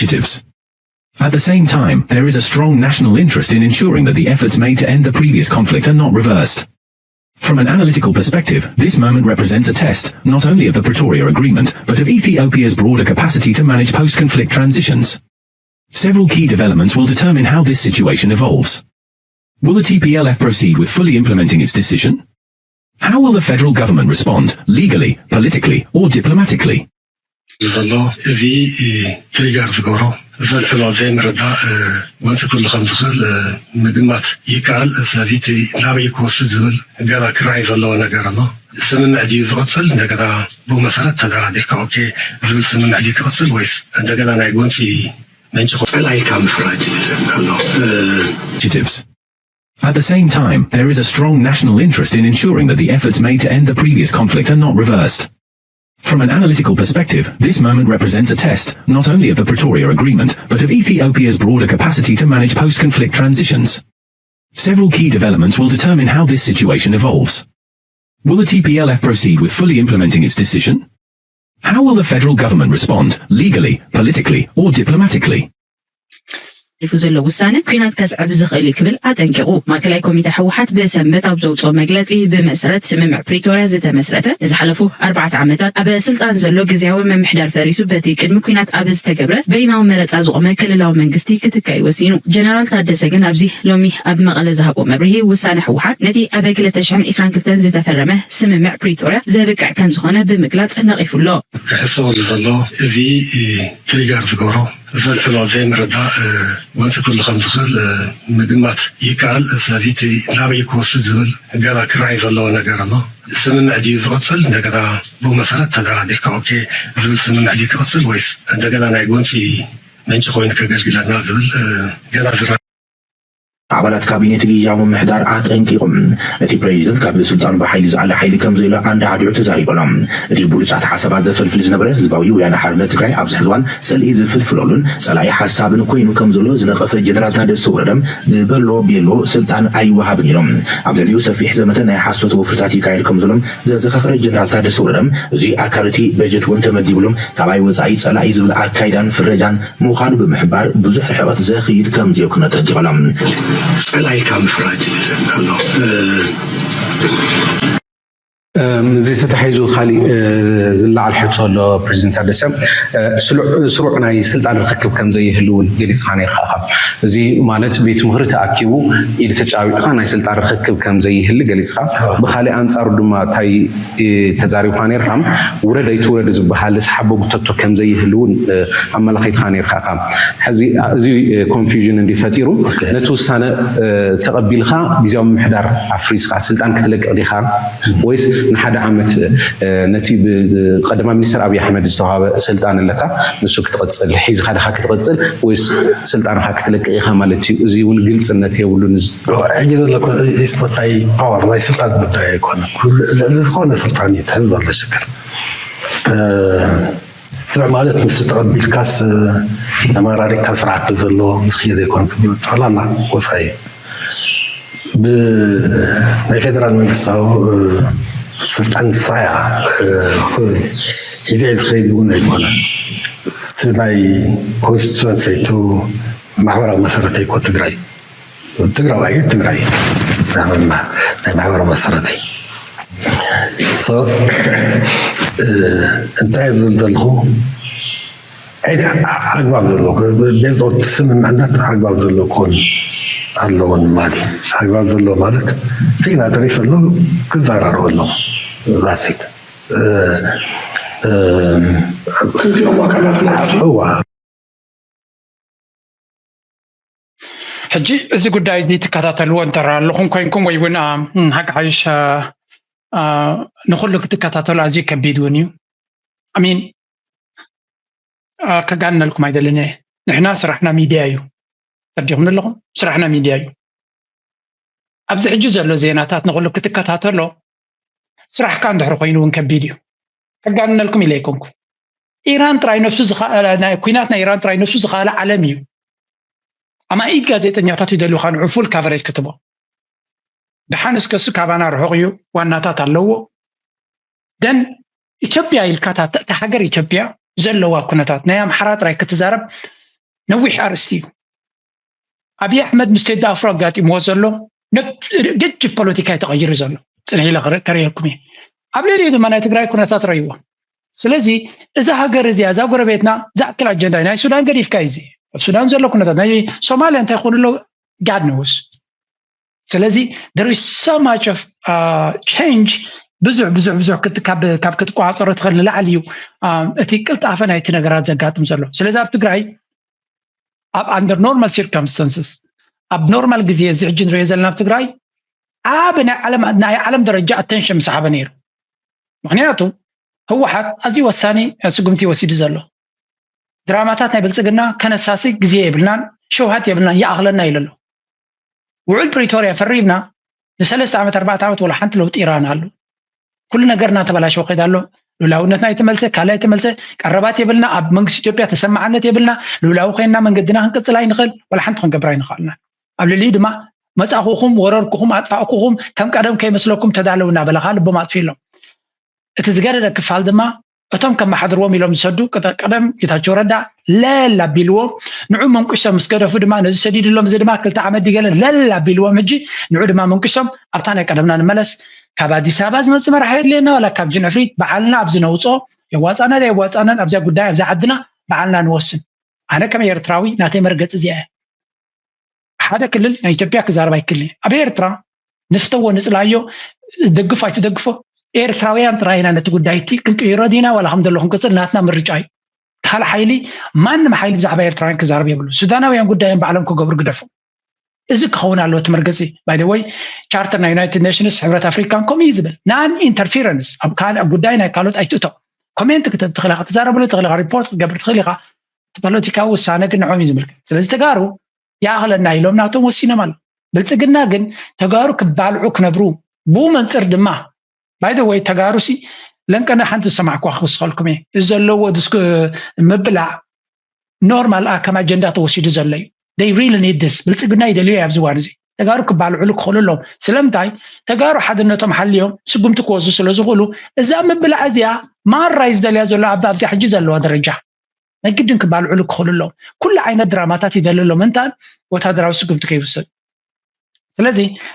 objectives. At the same time, there is a strong national interest in ensuring that the efforts made to end the previous conflict are not reversed. From an analytical perspective, this moment represents a test, not only of the Pretoria Agreement, but of Ethiopia's broader capacity to manage post-conflict transitions. Several key developments will determine how this situation evolves. Will the T P L F proceed with fully implementing its decision? How will the federal government respond, legally, politically, or diplomatically? ዘሎ እዚ ትሪገር ዝገብሮ ዘልዕሎ ዘይምርዳእ ጎንፂ ክህሉ ከም ዝኽእል ምግማት ይከኣል። ስለዚ እቲ ናበይ ክወስድ ዝብል ገና ክረኣይ ዘለዎ ነገር ኣሎ። ስምምዕ ድዩ ዝቕፅል? እንደገና ብኡ መሰረት ተደራዲርካ ኦኬ ዝብል ስምምዕ ድዩ ክቕፅል ወይስ እንደገና ናይ ጎንፂ መንጭቆ ጸላኢካ ምፍራጅ ኣሎ። Objectives. At the same time, there is a strong national interest in ensuring that the efforts made to end the previous conflict are not reversed. From an analytical perspective, this moment represents a test, not only of the Pretoria Agreement, but of Ethiopia's broader capacity to manage post-conflict transitions. Several key developments will determine how this situation evolves. Will the T P L F proceed with fully implementing its decision? How will the federal government respond, legally, politically, or diplomatically? ሪፉ ዘሎ ውሳነ ኲናት ከስዕብ ዝኽእል እዩ ክብል ኣጠንቂቑ። ማእከላይ ኮሚተ ህወሓት ብሰንበት ኣብ ዘውፅኦ መግለፂ፣ ብመሰረት ስምምዕ ፕሪቶርያ ዝተመስረተ ንዝሓለፉ ኣርባዕተ ዓመታት ኣብ ስልጣን ዘሎ ግዝያዊ ምምሕዳር ፈሪሱ በቲ ቅድሚ ኲናት ኣብ ዝተገብረ በይናዊ መረፃ ዝቖመ ክልላዊ መንግስቲ ክትካእ ወሲኑ። ጀነራል ታደሰ ግን ኣብዚ ሎሚ ኣብ መቐለ ዝሃቦ መብርሂ፣ ውሳነ ህወሓት ነቲ ኣብ ክልተ ሽሕን ዕስራን ክልተን ዝተፈረመ ስምምዕ ፕሪቶርያ ዘብቅዕ ከም ዝኾነ ብምግላፅ ነቒፉ ኣሎ። ክሕሰበሉ ዘሎ እዚ ትሪገር ዝገብሮ ዘልዕሎ ዘይምርዳእ ጎንፂ ክህሉ ከም ዝኽእል ምግማት ይከኣል። ስለዚ እቲ ናበይ ክወስድ ዝብል ገና ክረኣይ ዘለዎ ነገር ኣሎ። ስምምዕ ድዩ ዝቕፅል? እንደገና ብኡ መሰረት ተደራዲርካ ኦኬ ዝብል ስምምዕ ድዩ ክቕፅል ወይስ እንደገና ናይ ጎንፂ ምንጪ ኮይኑ ከገልግለና ዝብል ገና ዝረኣ ኣባላት ካቢኔት ግዝያዊ ምምሕዳር ኣጠንቂቖም። እቲ ፕሬዚደንት ካብ ስልጣኑ ብሓይሊ ዝኣለ ሓይሊ ከም ዘየሎ ኣንዳዕዲዑ ተዛሪቡ ኣሎ። እቲ ብሉጻት ሓሳባት ዘፈልፍል ዝነበረ ህዝባዊ ወያነ ሓርነት ትግራይ ኣብዚ ሕዚ እዋን ጽልኢ ዝፍልፍለሉን ጸላኢ ሓሳብን ኮይኑ ከም ዘሎ ዝነቐፈ ጀነራል ታደሰ ወረደ፣ ብበሎ ቤሎ ስልጣን ኣይወሃብን ኢሎም። ኣብ ልዕሊኡ ሰፊሕ ዘመተ ናይ ሓሶት ወፍርታት ይካየድ ከም ዘሎም ዘዘኻኸረ ጀነራል ታደሰ ወረደ፣ እዚ ኣካል እቲ በጀት እውን ተመዲብሎም ካባይ ወጻኢ ጸላኢ ዝብል ኣካይዳን ፍረጃን ምዃኑ ብምሕባር፣ ብዙሕ ርሕቐት ዘኽይድ ከም ዘይኮነ ኣጠንቂቖም። ጸላኢካ ምፍራጅ ኣሎ። እዚ ተታሒዙ ካሊእ ዝለዓል ሕቶ ኣሎ። ፕሬዚደንት ታደሰ ስሩዕ ናይ ስልጣን ርክክብ ከም ዘይህሉ እውን ገሊፅኻ ነርካ ኢኻ። እዚ ማለት ቤት ምኽሪ ተኣኪቡ ኢድ ተጫቢጥካ ናይ ስልጣን ርክክብ ከም ዘይህሊ ገሊፅካ። ብካሊእ ኣንፃሩ ድማ እንታይ ተዛሪብካ ነርካ? ውረድ ኣይትውረድ ዝበሃል ስሓቦ ጉተቶ ከም ዘይህሉ እውን ኣመላኺትካ ነርካ ኢኻ። ሕዚ እዚ ኮንፊውዥን እንዲ ፈጢሩ ነቲ ውሳነ ተቐቢልካ ግዝያዊ ምምሕዳር ኣፍሪስካ ስልጣን ክትለቅቕ ዲኻ ወይስ ንሓደ ዓመት ነቲ ብቀዳማይ ሚኒስትር ኣብይ ኣሕመድ ዝተዋሃበ ስልጣን ኣለካ ንሱ ክትቕፅል ሒዝካ ዲኻ ክትቕፅል ወይስ ስልጣንካ ክትለቅቕ ኢኻ ማለት እዩ? እዚ እውን ግልፅነት የብሉን። ሕጂ ዘሎ ስጦታይ ፓወር ናይ ስልጣን ጉዳይ ኣይኮነን። ልዕሊ ዝኾነ ስልጣን እዩ ትሕዝ ዘሎ ሽግር። ስራሕ ማለት ንሱ ተቐቢልካስ ተመራሪቕካ ስርዓት ዘሎ ዝኽየድ ኣይኮንኩም እዩ። ጠቕላላ ወፃኢ እዩ። ብናይ ፌደራል መንግስታዊ ስልጣን ንሳ እያ ሒዛ ዝኸይድ እውን ኣይኮነን። እቲ ናይ ኮንስቲትወንሲ እቲ ማሕበራዊ መሰረተይ እኮ ትግራይ ትግራዋይ ትግራይ ናይ ማሕበራዊ መሰረተይ እንታይ ዝብል ዘለኹ ኣግባብ ዘለዎ ቤዝኦት ስምምዕነት ኣግባብ ዘለዎ ክኾን ኣለዎ ማለት ኣግባብ ዘለዎ ማለት ሲግናተሪ ዘሎ ክዘራረቡ ኣለዎ ዛሲት ክልቲኦም ኣካላት ማለት እዋ ሕጂ እዚ ጉዳይ እዚ ትከታተልዎ እንተ ኣለኹም ኮይንኩም ወይ እውን ሓቂ ሓይሽ ንኩሉ ክትከታተሉ ኣዝዩ ከቢድ እውን እዩ። ኣሚን ከጋንነልኩም ኣይደልን እየ። ንሕና ስራሕና ሚድያ እዩ። ተረዲኹም ኣለኹም? ስራሕና ሚድያ እዩ። ኣብዚ ሕጂ ዘሎ ዜናታት ንኩሉ ክትከታተሎ ስራሕካ እንድሕር ኮይኑ እውን ከቢድ እዩ። ከጋንነልኩም ኢለ ኣይኮንኩ። ኢራን ጥራይ ነብሱ ዝኸኣለ ናይ ኩናት ናይ ኢራን ጥራይ ነብሱ ዝኸኣለ ዓለም እዩ። ኣማኢት ጋዜጠኛታት ይደልዩኻ ንዕፉል ካቨሬጅ ክትቦ። ደሓን እስከ እሱ ካባና ርሑቕ እዩ፣ ዋናታት ኣለዎ። ደን ኢትዮጵያ ኢልካ እታ ሃገር ኢትዮጵያ ዘለዋ ኩነታት ናይ ኣምሓራ ጥራይ ክትዛረብ ነዊሕ ኣርእስቲ እዩ። ኣብይ ኣሕመድ ምስ ቴዲ ኣፍሮ ኣጋጢምዎ ዘሎ ገጅፍ ፖለቲካ እዩ ተቐይሩ ዘሎ። ፅንሕ ኢለ ከርእየልኩም እየ። ኣብ ልዕሊኡ ድማ ናይ ትግራይ ኩነታት ረይዎ። ስለዚ እዛ ሃገር እዚኣ እዛ ጎረቤትና ዝኣክል ኣጀንዳ ናይ ሱዳን ገዲፍካ እዚ ኣብ ሱዳን ዘሎ ኩነታት ናይ ሶማልያ እንታይ ይኾኑ ኣሎ ጋድ ነውስ። ስለዚ there is so much of change ብዙሕ ብዙሕ ብዙሕ ካብ ክትቋፀሮ ትኽእል ንላዕሊ እዩ እቲ ቅልጣፈ ናይቲ ነገራት ዘጋጥም ዘሎ። ስለዚ ኣብ ትግራይ ኣብ under normal circumstances ኣብ ኖርማል ግዜ እዚ ሕጂ ንሪኦ ዘለና ኣብ ትግራይ ዓብ ናይ ዓለም ደረጃ ኣተንሽን ምሰሓበ ነይሩ። ምክንያቱ ህወሓት ኣዝዩ ወሳኒ ስጉምቲ ወሲዱ ዘሎ ድራማታት ናይ ብልፅግና ከነሳሲ ግዜ የብልናን፣ ሸውሃት የብልናን፣ ይኣኽለና ኢሉ ኣሎ። ውዕል ፕሪቶርያ ፈሪምና ንሰለስተ ዓመት ኣርባዕተ ዓመት ወላ ሓንቲ ለውጢ ይረኣና ኣሎ። ኩሉ ነገር እናተበላሸወ ከይዳ ኣሎ። ልኡላውነትና ኣይተመልሰ፣ ካልእ ኣይተመልሰ፣ ቀረባት የብልና፣ ኣብ መንግስቲ ኢትዮጵያ ተሰማዕነት የብልና፣ ልኡላዊ ኮይንና መንገድና ክንቅፅል ኣይንኽእል፣ ወላ ሓንቲ ክንገብር ኣይንኽእልና። ኣብ ልዕሊኡ ድማ መፃእኩኹም፣ ወረርኩኹም፣ ኣጥፋእኩኹም፣ ከም ቀደም ከይመስለኩም ተዳለዉ እናበለ ከዓ ልቦም ኣጥፊእሎም። እቲ ዝገደደ ክፋል ድማ እቶም ከመሓድርዎም ኢሎም ዝሰዱ ቀደም ጌታቸው ረዳ ለል ኣቢልዎም ንዑ መንቁሶም ምስ ገደፉ ድማ ነዚ ሰዲድሎም እዚ ድማ ክልተ ዓመት ድገለ ለል ኣቢልዎም ሕጂ ንዑ ድማ መንቁሶም ኣብታ ናይ ቀደምና ንመለስ ካብ ኣዲስ ኣበባ ዝመፅእ መራሒ የድልየና ዋላ ካብ ጅንዕፍሪት በዓልና ኣብዚ ነውፅኦ የዋፃና ዳ የዋፃናን ኣብዚያ ጉዳይ ኣብዛ ዓድና በዓልና ንወስን ኣነ ከም ኤርትራዊ ናተይ መርገፂ እዚኣ ሓደ ክልል ናይ ኢትዮጵያ ክዛረብ ኣይክልን ኣብ ኤርትራ ንፍተዎ ንፅላዮ ደግፍ ኣይትደግፎ ኤርትራውያን ጥራይ ኢና ነቲ ጉዳይ እቲ ክንቅይሮ ዲና ዋላ ከም ዘሎ ክንቅፅል ናትና ምርጫ እዩ። ካልእ ሓይሊ ማንም ሓይሊ ብዛዕባ ኤርትራውያን ክዛረብ የብሉ። ሱዳናውያን ጉዳዮም ባዕሎም ክገብሩ ግደፉ። እዚ ክኸውን ኣለዎ እቲ መርገፂ። By the way charter ናይ United Nations ሕብረት ኣፍሪካን ከምኡ እዩ ዝብል non interference ኣብ ካልእ ጉዳይ ናይ ካልኦት ኣይትእቶ። ኮሜንት ክትህብ ትኽእል ኢኻ፣ ክትዛረበሉ ትኽእል ኢኻ፣ ሪፖርት ክትገብር ትኽእል ኢኻ። እቲ ፖለቲካዊ ውሳነ ግን ንዕኦም እዩ ዝምልከት። ስለዚ ተጋሩ ይኣኽለና ኢሎም ናቶም ወሲኖም ኣሎ። ብልፅግና ግን ተጋሩ ክባልዑ ክነብሩ ብኡ መንፅር ድማ by the way ተጋሩ ሲ ለንቀነ ሓንቲ ዝሰማዕኳ ክስኸልኩም እየ እዚ ዘለዎ ምብላዕ ኖርማል ኣ ከም ኣጀንዳ ተወሲዱ ዘሎ እዩ። They really need this ብልፅግና ይደልዮ ኣብዚ ዋን እዚ ተጋሩ ክባልዑሉ ክኽእሉ ኣለዎም። ስለምንታይ ተጋሩ ሓድነቶም ሓልዮም ስጉምቲ ክወስዱ ስለ ዝኽእሉ እዛ ምብላዕ እዚኣ ማራ እዩ ዝደልያ ዘሎ ኣብ ኣብዚኣ ሕጂ ዘለዋ ደረጃ ናይ ግድን ክባልዑሉ ክኽእሉ ኣለዎም። ኩሉ ዓይነት ድራማታት ይደሊ ኣሎ ምንታን ወታደራዊ ስጉምቲ ከይውሰድ። ስለዚ